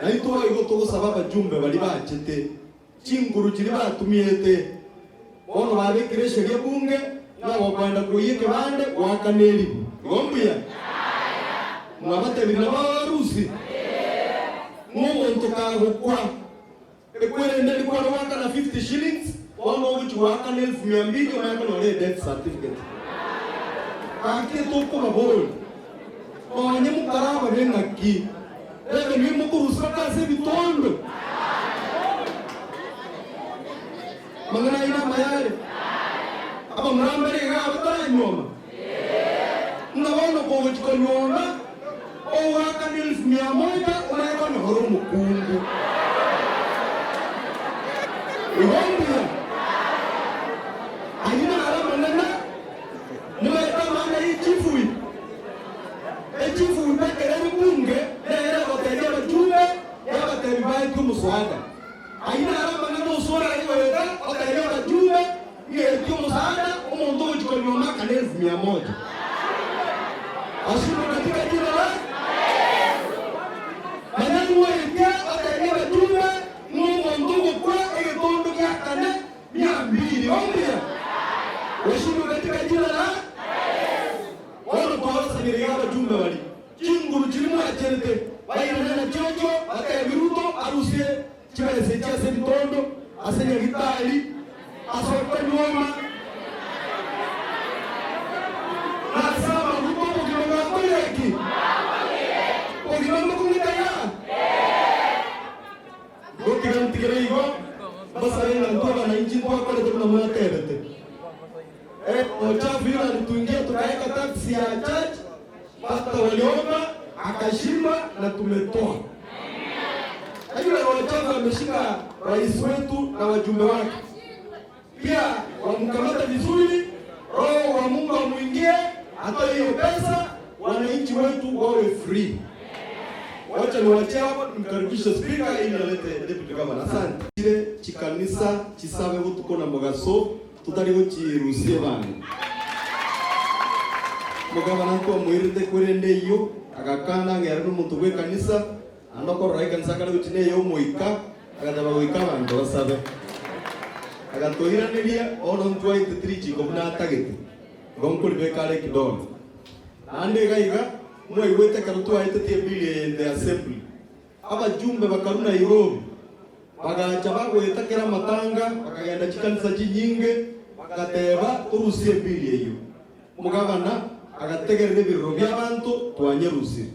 Naintwe boigo togosaba abajumbe baria bachete chinguru chiria batumiete, bono babekire esheria bunge, ng'a gokoenda koyia ekebande goakana eribu. Igo mbuya? Mwabatebirie nabo abarusi, ng'a omonto kagokwa, ekwerende rikware goakana 50 shillings, bono ogochia goakana elfu mia mbili omanye konyora edeath certificate. Gaki tokobaboria, nonye mokare ababe ng'aki, revenue mokorusia mpaka ase ebitondo. Amang'ana ayio namaya are? Abamura mbare iga abataranyuoma? Ng'a bono kogochia konyuoma, ogoakana elfu mia moja omanye konyora omokungu. Igo mbuya. Ayio naro amang'ana moete amang'ana ye chief whip. Echief whip ekero ere bunge nere egotebia abachumbe yabatebi baetwe omoswada. Ayio naro amang'ana osore aye goeta otebie abachumbe ng'etie omosaada omonto ogochia konyuoma akana elfu mia moja. Ashindwe katika jina la Manya ng'oetie otebie abachumbe ng'a omonto ogokwa egetondo giakane mia mbili. Ombuya? Oshindwe katika jina la Bono twabasabire iga abachumbe baria chinguru chiria mwacherete bairane nachiochio, bateebie Ruto arusie chibesa echi ase ebitondo, ase Nyagitari, ase okonyuoma, na ase amaguta obogima bwakorire ki? Obogima mbokong'ita iga? Gotiga ntigere igo, mbasabe ng'a intwe abanainchi ntwakorete buna mwatebete. Ochafu yule alituingia tukaeka tax ya church pastor waliomba akashindwa na tumetoa. Na yule wachafu ameshika rais wetu na wajumbe wake pia wamkamata vizuri, roho wa Mungu amuingie atoe hiyo pesa, wananchi wetu wawe free. Wacha niwachie hapo nimkaribishe speaker ili alete deputy governor. Asante. Chire chikanisa chisabe botuko na mogaso Totari gochirusia ebango. Omogabana ntwamoirete korende eyio agakana ng'a ere nomonto bw'ekanisa, naende okorora ekanisa akare gochia ney'omoika, agateba goika abanto basabe. Agatoiraneria, bono ntwaeteti richiko buna atagete, igo nkoribeka are ekidole. Naende iga iga, mwaigwete ekero twaetetie ebill eye in the assembly, Abajumbe bakarua Nairobi, bagacha bagoeta kera amatanga, bakagenda chikanisa chinyinge, bagateba, Torusie ebili eyio. Omogabana agategerera ebirero bi'abanto, Twanyerusirie.